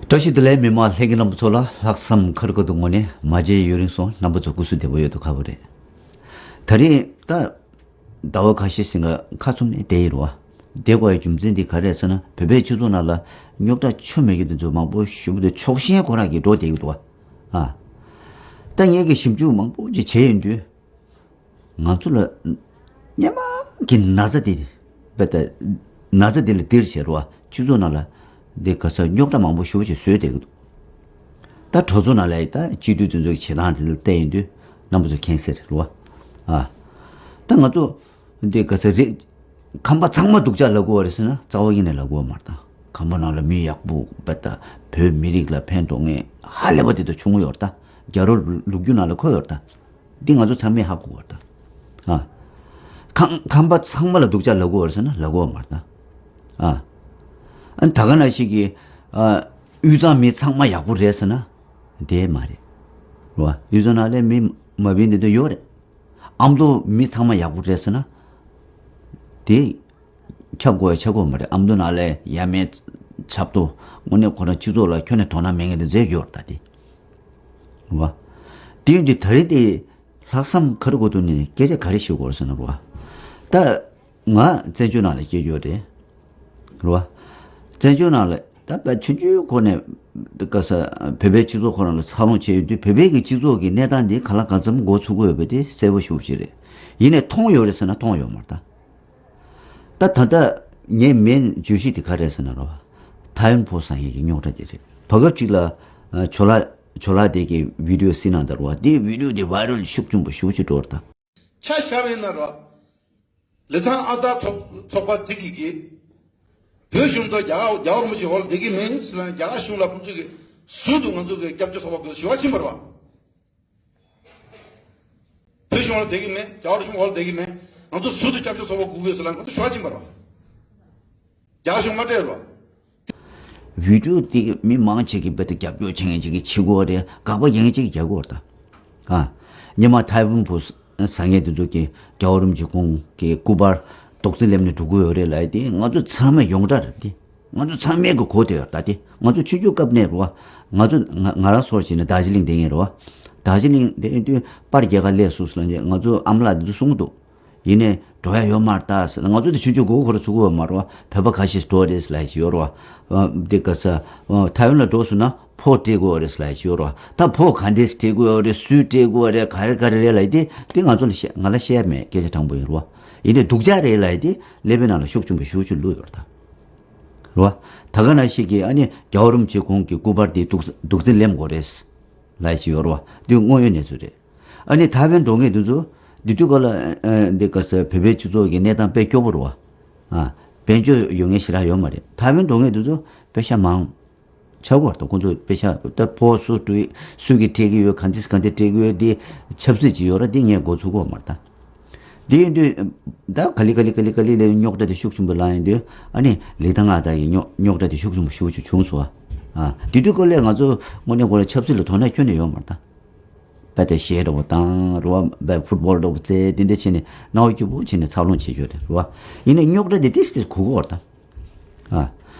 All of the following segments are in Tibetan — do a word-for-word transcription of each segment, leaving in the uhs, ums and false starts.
བཀྲ་ཤིས་བདེ་ལེགས། མི་མང་ལྷན་རྒྱས་རྣམ་པ་ཚོ་ལ་ལྷག་བསམ་ཁ་རུ་ཁ་ཐུག་ངོས་ནས་མ་མཇལ་ཡུན་རིང་སོང་། རྣམ་པ་ཚོ་སྐུ་གཟུགས་བདེ་པོ་ཡོད་དོ། ཁ་པོ་རེད། ད་རེས་ད་ཟླ་བ་ཁ་ཤས་ཤིག་ཁ་ཚུམ་ནས་བསྡད་ཡིན་རོ། བསྡད་དགོས་ཡ་རྒྱུ་མཚན་དེ་ག་རེ་རེད་ཟེར་ན། བོད་པའི་སྤྱི་ཚོགས་ནང་ལ་རྙོག་དྲ་ཆོ་མེད་རྒྱུ་དེ་ཚོ་མང་པོ་ཞེ་པོ་དེ་ཕྱོགས་ཞེན་ཁོ་རང་གིས་འགྲོ་བསྡད་ཀྱི་འདུག་བ། ཨ། ད་ངས་ཀྱི་ཞིབ་འཇུག་མང་པོ་ཅིག་བྱས་ཡོང་དུས། ང་ཚོ་ལ་སྔོན་མ་གི་ན་ཚ་དེ་བས་ད་ན་ཚ་དེ་ལ་ལྡིར་བྱས་རོ། སྤྱི་ཚོགས་ནང་ལ་འདི་ག་ས་རྙོག་དྲ་མང་པོ་ཞེ་པོ་ཅིག་བཟོས་བསྡད་ཀྱི་འདུག་ད་གྲོས་ཚོགས་ནང་ལ་ད་སྤྱི་འཐུས་དེ་ཚོ་གི་བྱེད་སྟངས་དེ་ལ་བལྟས་ཡོང་དུས་རྣམ་པ་ཚོ་མཁྱེན་གསལ་རེད་རོ། ཨ། ད་ང་ཚོ་འདི་ག་ས་རེད། ཁམས་པ་ཚང་མ་སྡུག་ཅག་ལབ་དགོས་པ་རེད་ཟེར་ན་རྩ་བ་ཉིད་ནས་ལབ་དགོས་པ་མ་རེད། ད་ཁམས་པ་ནང་ལ་མི་ཡག་པོ་བས་ད་བོད་མི་རིགས་ལ་ཕན་ཐོགས་མཁན་ཧ་ལས་པ་དེ་ཚོ་བྱུང་ཡོད་རེད། ད་རྒྱལ་རབས་ལོ་རྒྱུས་ནང་ལ་འཁོད་ཡོད་རེད། ད། འདི་ང་ཚོ་ཚང་མས་ཧ་གོ་བར་ད། ཨ། ཁམས་ཁམས་པ་ཚང་མ་ལ་སྡུག་ཅག་ལབ་དགོས་བར་ཟེར་ན་ལབ་དགོས་བར་ད། ཨ། ཨ་ནི་ད་ག་ནང་བཞིན་གྱི། ཨ། དབུས་གཙང་མི་ཚང་མ་ཡག་པོ་རེད་ཟེར་ན། དེ་མ་རེད། རེད་བ། དབུས་གཙང་ནང་ལ་མི་མ་བིན་དེ་འདྲ་ཡོད་རེད། ཨ་མདོ་མི་ཚང་མ་ཡག་པོ་རེད་ཟེར་ན། དེ། ཁྱབ་དགོས་ཡ་ཆགས་ཀྱི་ཡོད་མ་རེད། ཨ་མདོ་ནང་ལ་ཡ་མེད་ཆབ་ཏོ་དངོས་གནས་ཁོ་རང་སྤྱི་ཚོགས་ལ་ཁྱོན་ནས་དོ་སྣང་མེད་མཁན་དེ་མཛད་ཀྱི་ཡོད་རེད་ད་དེ། རེད་བ། དེ་ཡིན་དུས་ད་རེས་དེ་ལྷག་བསམ་ཁ་རུ་ཁ་ཐུག་ནས་སྐད་ཆ་ག་རེ་ཞུ་དགོས་རེད་ཟེར་ན་རེད་བ། ད་ང་བཙན་བྱོལ་ནང་ལ་སྐྱེས་ཡོད་རེད། རེད་བ། བཙན་བྱོལ་ནང་ལ་ད་བ་ཆུང་ཆུང་ཁོ་ནས་ག་ས་བོད་པའི་སྤྱི་ཚོགས་ཁོ་རང་ལ་འཚར་ལོངས་བྱས་ཡོད་དུས་བོད་པའི་གི་སྤྱི་ཚོགས་ཀྱི་གནས་སྟངས་འདི་ག་ལ་གང་འཚམ་མགོ་ཚོས་ཀྱི་ཡོད་པ་དེ་གསལ་པོ་ཞེ་པོ་ཅིག་རེད། ཡིན་ནའི་མཐོང་ཡོད་རེད་ཟེར་ན་མཐོང་ཡོད་མ་རེད་ད། ད་ད་ལྟ་ངས་མེན་བརྗོད་གཞི་དེ་ག་རེད་ཟེར་ན་རོ། ཐའེ་ཝན་ཕོ་སི་ཟེར་མཁན་གྱི་རྙོག་དྲ་དེ་རེད། བར་སྐབས་ཅིག་ལ་ཨ་ཇོ་ལགས་ཇོ་ལགས་དེ་གི་བི་ཌི་ཡོ་གཟིགས་གནང་དང་རོ། དེ་བི་ཌི་ཡོ་དེ་ཝའི་རལ་ཤུགས་ཆེན་པོ་ཞེ་པོ་ཅིག་འགྲོ་བར་ད། ཆ་བཞག་པ་ཡིན་ན་རོ། ལི་ཐང་ཨ་སྟག་ཚོགས་ཚོགས་པ་དེ་གི་གི་བོད་གཞུང་དང་རྒྱ་གར་རྒྱལ་བ་རིན་པོ་ཆེ་འོག་ལ་བསྡད་ཀྱི་མིན་ཟེར་ན། རྒྱ་གར་གཞུང་ལ་ཁོང་ཚོས་ཀྱི་ཟུར་དུ་ང་ཚོ་གི་སྐྱབས་བཅོལ་ཚོགས་པ་དགོས་ཞུ་བ་ཕྱིན་པ་རེད་བ། བོད་གཞུང་ལ་བསྡད་ཀྱི་མེད། རྒྱ་གར་གཞུང་འོག་ལ་བསྡད་ཀྱི་མེད། ང་ཚོ་ཟུར་དུ་སྐྱབས་བཅོལ་ཚོགས་པ་དགོས་དགོས་ཟེར་ལ་ང་ཚོ་ཞུ་བ་ཕྱིན་པ་རེད་བ། རྒྱ་གར་གཞུང་མ་སྤྲད་རོགས། བི་ཌི་ཡོ་དེ་མི་མང་ཆེ་གིས་རྦད་དེ་རྒྱབ་སྐྱོར་བྱེད་མཁན་ཅིག་གིས་བྱེད་དགོས་རེད། དགག་པ་རྒྱག་མཁན་ཅིག་གིས་རྒྱག་དགོས་རེད་ད། ཨ། སྔོན་མ་ཐའེ་ཝན་ཕོ་སི་ཟེར་མཁན་དེ་ཚོ་གིས་རྒྱལ་བ་རིན་པོ་ཆེ་ཁོང་གི་སྐུ་པར་རྡོག་རྫིས་སླེབས་ནས་འགྲོ་གི་ཡོད་རེད་ལབ་ཡ་དེ་ང་ཚོ་ཚང་མས་ཡོངས་གྲགས་རེད་དེ། ང་ཚོ་ཚང་མས་གི་གོ་བསྡད་ཡོད་རེད་ད་དེ། ང་ཚོ་ཆུང་ཆུང་སྐབས་ནས་རེད་བ། ང་ཚོ་ང་ང་རང་སོར་བྱས་ནས་རྡོ་རྗེ་གླིང་བསྡད་མཁན་རེད་བ། རྡོ་རྗེ་གླིང་བསྡད་ཡོང་དུས་པར་རྒྱག་ག་སླེབས་སོང་ཟེར་ལབ་ནས་ང་ཚོ་ཨ་མ་ལགས་དེ་ཚོ་གསུང་གི་འདུག་ཡིན་ནའི་འགྲོ་ཡ་ཡོད་མ་རེད་ད་ཟེར། ང་ཚོ་དེ་ཆུང་ཆུང་མགོ་སྐོར་ཚུགས་ཀྱི་ཡོད་མ་རེད་བ། བོད་པ་ཁ་ཤས་འགྲོ་རེད་ཟེར་ལབ་ཡ་ཅིག་ཡོད་རེད་བ། འདི་ག་ས་ཐའེ་ཝན་ལ་འགྲོ་སོང་ན་ཕོ་སྤྲད་དགོས་རེད་ཟེར་ལབ་ཡ་ཅིག་ཡོད་རེད་བ། ད་ཕོ་ག་འདྲས་སྤྲད་དགོས་རེད། སུས་སྤྲད་དགོས་རེད། ག་རེ་ག་རེ་རེད་ལབ་ཡ་དེ་དེ་ང་ཚོ་ལ་བཤད་ང་ལ་བཤད་ཡ་མེད། སྐད་ཆ་དྲང་པོ་ཡིན་རེད་བ། ཡིན་ནའི་སྡུག་ཅག་རེད་ལབ་ཡ་དེ་ཀླད་པའི་ནང་ལ་ཤུགས་ཆེན་པོ་ཞེ་པོ་ཅིག་བླུགས་ཡོད་རེད་ད། རེད་བ། ད་ག་ནང་བཞིན་གྱི་ཨ་ནི་རྒྱལ་བ་རིན་པོ་ཆེ་ཁོང་གི་སྐུ་པར་དེ་རྡོག་རྡོག་རྫིས་སླེབས་དགོས་རེད་ལབ་ཡ་ཅིག་ཡོད་རེད་བ། འདི་དངོས་ཡོད་གནས་ཚུལ་རེད། ཨ་ནི་ཐའེ་ཝན་འགྲོ་མཁན་དེ་ཚོ་འདི་དུས་སྐབས་ལ་ཨ་འདི་ག་ས་བོད་པའི་སྤྱི་ཚོགས་ཀྱི་གནས་སྟངས་དཔེ་སྐྱོ་པོ་རེད་བ། ཨ། དཔལ་འབྱོར་ཡོད་མཁན་ཞེ་དྲག་ཡོད་མ་རེད། ཐའེ་ཝན་འགྲོ་མཁན་དེ་ཚོ་པེ་ཤ་མང་ཆགས་ཀྱི་ཡོད་རེད་ད། ཁོང་ཚོ་པེ་ཤ་ད་ཕོ་སུ་སྤྲོད་སུ་གིས་སྤྲད་ཀྱི་ཡོད། ག་འདྲས་ག་འདྲས་སྤྲད་ཀྱི་ཡོད་དེ་ཆབ་སྲིད་ཅིག་ཡོད་རེད། དེ་ངས་མགོ་ཚོས་ཀྱི་ཡོད་མ་རེད་ད། དེ་ཡིན་དུས་ད་ག་ལེ་ག་ལེ་ག་ལེ་ག་ལེ་ལས་རྙོག་དྲ་དེ་ཤུགས་ཆེན་པོ་ལངས་ཡོང་དུས་ཨ་ནི་ལི་ཐང་ཨ་སྟག་གི་རྙོག་རྙོག་དྲ་དེ་ཤུགས་ཆེན་པོ་ཞེ་པོ་ཅིག་བྱུང་སོང་བ། ཨ། དེ་དུས་སྐབས་ལ་ང་ཚོ་དངོས་གནས་ཁོ་རང་ཆབ་སྲིད་ལ་དོ་སྣང་ཁྱོན་ནས་ཡོད་མ་རེད་ད། རྦད་དེ་གཞས་འདྲ་པོ་བཏང་རེད་བ། རྦད་ཕུཊ་བོལ་འདྲ་པོ་རྩེ་དེ་འདྲ་བྱས་ནས་སྣང་བ་སྐྱིད་པོ་བྱས་ནས་འཚར་ལོངས་བྱེད་ཀྱི་ཡོད་རེད་བ། ཡིན་ནའི་རྙོག་དྲ་དེ་ཏིས་ཏིས་གོ་གི་ཡོད་རེད་ད། ཨ།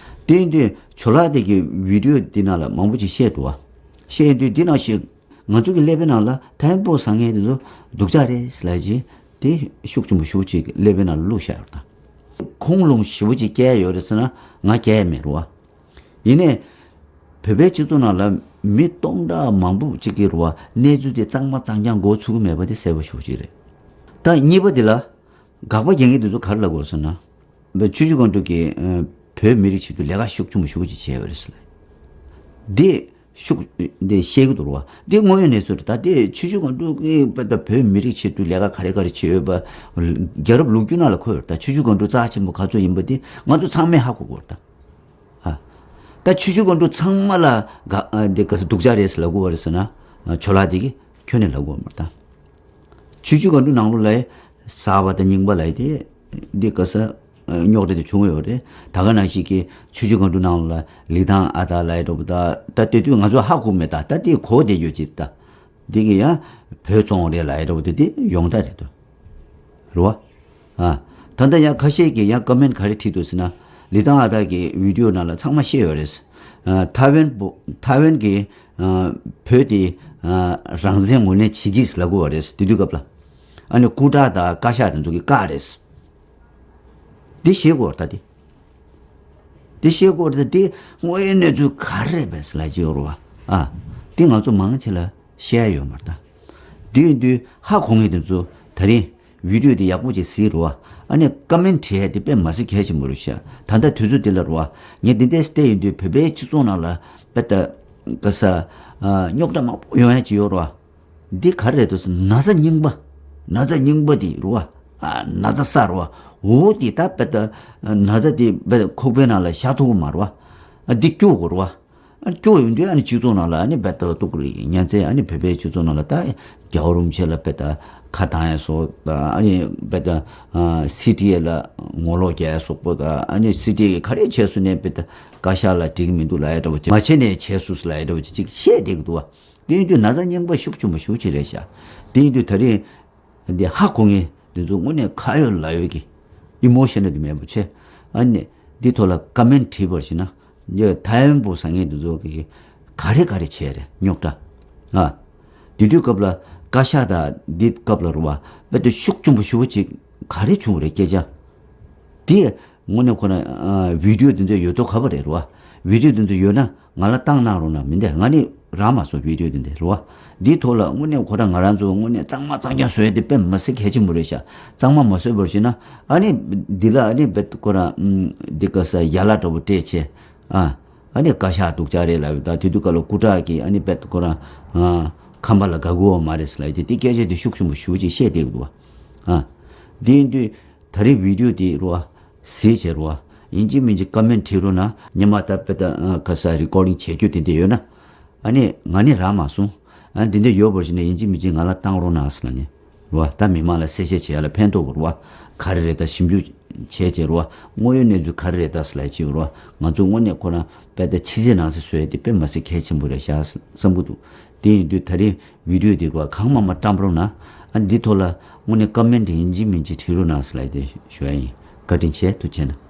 དེ་ཡིན་དུས་ཇོ་ལགས་དེ་གི་བི་ཌི་ཡོ་འདི་ནང་ལ་མང་པོ་ཅིག་བཤད་འདུག་བ། བཤད་ཡོང་དུས་འདི་ནང་བཞིན་ང་ཚོ་གི་ཀླད་པའི་ནང་ལ་ཐའེ་ཝན་ཕོ་སི་ཟེར་མཁན་དེ་ཚོ་སྡུག་ཅག་རེད་ཟེར་ལབ་ཡ་ཅིག་དེ་ཤུགས་ཆེན་པོ་ཞེ་པོ་ཅིག་ཀླད་པའི་ནང་ལ་བླུགས་བཞག་ཡོད་རེད་ད། ཁུངས་ལུང་ཞེ་པོ་ཅིག་བསྐྱལ་ཡོད་རེད་ཟེར་ན་ང་བསྐྱལ་ཡ་མེད་རེད་བ། ཡིན་ནའི། བོད་པའི་སྤྱི་ཚོགས་ནང་ལ་མི་སྟོང་ཕྲག་མང་པོ་ཅིག་གིས་རེད་བ། གནས་ཚུལ་དེ་གཙང་མ་གཙང་རྐྱང་མགོ་ཚོས་ཀྱི་མེད་པ་དེ་གསལ་པོ་ཞེ་པོ་ཅིག་རེད། ད་གཉིས་པ་དེ་ལ། དགག་པ་རྒྱག་མཁན་དེ་ཚོ་ག་རེ་ལབ་དགོས་ཟེར་ན། བོད་ཆུ་བཞི་སྒང་དྲུག་གིས་ཨ་བོད་མི་རིགས་ཆེད་དུ་ལས་ཀ་ཤུགས་ཆེན་པོ་ཞེ་པོ་ཅིག་བྱས་ཡོད་རེད་ཟེར་ལབ། འདི་ཤུགས་འདི་བཤད་ཀྱི་འདུག་རེད་བ། འདི་དངོས་ཡོད་གནས་ཚུལ་རེད། ད་དེ་ཆུ་བཞི་སྒང་དྲུག་གིས་བོད་མི་རིགས་ཆེད་དུ་ལས་ཀ་ག་རེ་ག་རེ་བྱས་ཡོད་པ་རྒྱལ་རབས་ལོ་རྒྱུས་ནང་ལ་འཁོད་ཡོད་རེད། ད་ཆུ་བཞི་སྒང་དྲུག་རྩ་ཆེན་པོ་ག་ཚོད་ཡིན་པ་དེ་ང་ཚོ་ཚང་མས་ཧ་གོ་གི་ཡོད་རེད་ད། ཨ། ད་ཆུ་བཞི་སྒང་དྲུག་ཚང་མ་ལ་ག་ཨ་འདི་ག་ས་སྡུག་ཅག་རེད་ཟེར་ལབ་དགོས་པ་རེད་ཟེར་ན། ཇོ་ལགས་དེ་གིས་ཁྱོན་ནས་ལབ་དགོས་པ་མ་རེད་ད། ཆུ་བཞི་སྒང་དྲུག་ནང་ལོགས་ལ་གསར་པ་དང་རྙིང་པ་ལབ་ཡ་དེ་འདི་ག་ས་རྙོག་དྲ་དེ་བྱུང་ཡོད་རེད། ད་ག་ནང་བཞིན་གྱི་ཆུ་བཞི་སྒང་དྲུག་ནང་ལོགས་ལ་ལི་ཐང་ཨ་སྟག་ལབ་ཡ་འདྲ་པོ་ད་ད་དེ་དུས་ང་ཚོ་ཧ་གོ་མེད་ད། ད་དེ་གོ་བསྡད་ཡོད་ཅིག་ད། འདི་གི་ཡང་བོད་བཙོང་རེད་ལབ་ཡ་འདྲ་པོ་དེ་དེ་ཡོངས་གྲགས་རེད་དོ། རེད་བ། ཨ། ད་ལྟ་ཡང་ཁ་ཤས་ཀྱིས་ཡང་ཀོ་མེན་ག་རེ་བྲིས་འདུག་ཟེར་ན། ལི་ཐང་ཨ་སྟག་གི་བི་ཌི་ཡོ་ནང་ལ་ཚང་མ་བཤད་ཡོད་རེད། ཐའེ་ཝན་པོ་ཐའེ་ཝན་གྱི་བོད་དེ་རང་བཙན་ངོས་ལེན་བྱེད་ཀྱིས་ལབ་དགོས་པ་རེད། དེ་དུས་སྐབས་ལ་ཨ་ནི་སྐུ་དྲག་དང་བཀའ་ཤག་དེ་ཚོ་གི་བཀའ་རེད། འདི་ཤེས་དགོས་རེད་ད་དེ། འདི་ཤེས་དགོས་རེད་ད་དེ། དངོས་ཡོད་གནས་ཚུལ་ག་རེ་རེད་པས་ལབ་ཀྱི་ཡོད་རེད་བ། ཨ། འདི་ང་ཚོ་མང་ཆེ་ལ་བཤད་ཡ་ཡོད་མ་རེད་ད། དེ་ཡིན་དུས་ཧ་གོ་མཁན་དེ་ཚོ་ད་རིང་བི་ཌིའོ་དེ་ཡག་པོ་ཅིག་གཟིགས་རོགས། ཨ་ནི་ཀ་མེན་བྲིས་ཡ་དེ་དཔེ་མ་སྲིད་གལ་ཆེན་པོ་རེད་ཤག་ད་ལྟ་དུས་ཚོད་འདི་ལ་རོགས། ངས་འདི་འདྲས་བལྟས་ཡོང་དུས་བོད་པའི་སྤྱི་ཚོགས་ནང་ལ་དཔེ་ད་ག་ས་རྙོག་དྲ་མང་པོ་ཡོང་ཡ་ཅིག་ཡོད་རོགས། འདི་ག་རེ་རེད་འདུག་ཟེར་ན་ཚ་རྙིང་པ། ན་ཚ་རྙིང་པ་འདི་རུ་བ། ཨ། ན་ཚ་ས་རུ་བ། འོ་འདི་ད་དཔེ་ད་ན་ཚ་འདི་དཔེ་ཁོག་པའི་ནང་ལ་བཞག་ཐུབ་ཀྱི་མ་རུ་བ། ཨ། འདི་སྐྱོ་གི་རུ་བ། ཨ། སྐྱོ་ཡོང་དུས་ཨ་ནི་སྤྱི་ཚོགས་ནང་ལ་ཨ་ནི་དཔེ་ད་གཏུག་རེད་ཉན་ཚེ་ཨ་ནི་བོད་པའི་སྤྱི་ཚོགས་ནང་ལ་ད་རྒྱལ་བ་རིན་པོ་ཆེ་ལ་དཔེ་ད་ཁ་བཏང་ཡ་སོགས་ད་ཨ་ནི་དཔེ་ད་སི་ཊི་ཨེ་ལ་ངོ་ལོག་རྒྱག་ཡ་སོགས་པོ་ད་ཨ་ནི་སི་ཊི་ཨེ་ག་རེ་བྱས་སོང་ནས་དཔེ་ད་བཀའ་ཤག་ལ་འགྲིག་གི་མི་འདུག་ལབ་ཡ་འདྲ་བོ་ཅིག་མ་བྱས་ནས་བྱས་སོང་ལབ་ཡ་འདྲ་བོ་ཅིག་ཅིག་བཤད་བསྡད་ཀྱི་འདུག་བ། དེ་ཡིན་དུས་ན་ཚ་རྙིང་པ་ཤུགས་ཆེན་པོ་ཞེ་པོ་ཅིག་རེད་ཤག་དེ་ཡིན་དུས་ད་རེས་འདི་ཧ་གོ་མཁན་འདི་ཚོ་དངོས་གནས་ཁ་ཡོད་ལག་ཡོད་ཀྱི་ཨི་མོ་ཤ་ནལ་དེ་མེད་པོ་ཆེ། ཨ་ནི་འདི་ཐོག་ལ་ཀ་མེན་བྲིས་པར་བྱས་ན་འདི་ཐའེ་ཝན་པོ་ཟེར་མཁན་འདི་ཚོ་གི་ག་རེ་ག་རེ་བྱས་རེད་རྙོག་དྲ། ཨ། དེ་དུས་སྐབས་ལ་བཀའ་ཤག་དང་འདི་སྐབས་ལ་རུ་བ་དཔེ་དེ་ཤུགས་ཆེན་པོ་ཞེ་པོ་ཅིག་ག་རེ་བྱུང་རེད་སྐད་ཆ། དེ་དངོས་གནས་ཁོ་ན་ཨ་བི་ཌིའོ་དེ་ཚོ་ཡོད་དོ་ག་པར་རེད་རོ། བི་ཌིའོ་དེ་ཚོ་ཡོད་ན་ང་ལ་བཏང་གནང་རོགས་གནང་མི་འདི་ང་ནི་རག་མ་སོང་བི་ཌིའོ་དེ་འདི་རོ། འདིའི་ཐོག་ལ་དངོས་གནས་ཁོ་རང་ང་རང་ཚོ་དངོས་གནས་གཙང་མ་གཙང་རྐྱང་བཟོ་ཡ་དེ་དཔེ་མ་སྲིད་གལ་ཆེན་པོ་རེད་ཤག་གཙང་མ་མ་བཟོས་པར་བྱས་ན་ཨ་ནི་འདི་ལ་ཨ་ནི་བེད་ཁོ་རང་འདི་ག་ས་ཡ་ལ་འདྲ་པོ་སྤྲད་བྱས་ཨ་ཨ་ནི་བཀའ་ཤག་སྡུག་ཅག་རེད་ལབ་ད་དེ་དུས་སྐབས་ལ་སྐུ་དྲག་གིས་ཨ་ནི་བེད་ཁོ་རང་ཁམས་པ་ལ་དགའ་གི་ཡོད་མ་རེད་ལབ་དེ་དེ་སྐད་ཆ་དེ་ཤུགས་ཆེན་པོ་ཞེ་པོ་ཅིག་བཤད་བསྡད་འདུག་བ། ཨ་དེ་ཡིན་དུས། ད་རེས་བི་ཌིའོ་དེ་རུ་བ་གཟིགས་བྱས་རུ་བ་ཡིན་གཅིག་མིན་གཅིག་ཀ་མེན་བྲིས་རོགས་གནང་། ཉི་མ་ད་དཔེ་ད་ག་ས་རི་ཀོར་ཌིང་བྱེད་རྒྱུ་དེ་འདྲ་ཡོད་ན་ཨ་ནི་ང་ནི་རག་མ་སོང་། ཨ་འདི་འདྲ་ཡོད་པར་བྱས་ན་ཡིན་གཅིག་མིན་གཅིག་ང་ལ་བཏང་རོགས་གནང་ཟེར་ལ་ནི་རུ་བ་ད་མི་མང་ལ་གསལ་བཤད་བྱེད་ཡ་ལ་ཕན་ཐོགས་གི་རུ་བ་ག་རེ་རེད་ད་ཞིབ་འཇུག་བྱས་བྱས་རུ་བ་དངོས་ཡོད་གནས་ཚུལ་ག་རེ་རེད་ད་ཟེར་ལ་བྱེད་རུ་བ་ང་ཚོ་དངོས་གནས་ཁོ་རང་དཔེ་ད་ཕྱི་ཚེས་ནང་གསེས་བཟོ་ཡ་དེ་དཔེ་མ་སྲིད་གལ་ཆེན་པོ་རེད་ཤག་བསམ་གི་འདུག་དེ་ཡིན་དུས་ད་རེས་བི་ཌིའོ་འདི་རུ་བ་གང་མང་མང་བཀྲམ་རོགས་གནང་། ཨ་འདི་ཐོག་ལ་དངོས་གནས་ཀ་མེན་ཡིན་གཅིག་མིན་གཅིག་བྲིས་རོགས་གནང་ཟེར་ལ་དེ་ཞུ་ཡ་ཡིན། བཀའ་དྲིན་ཆེ། ཐུགས་རྗེ་གནང་།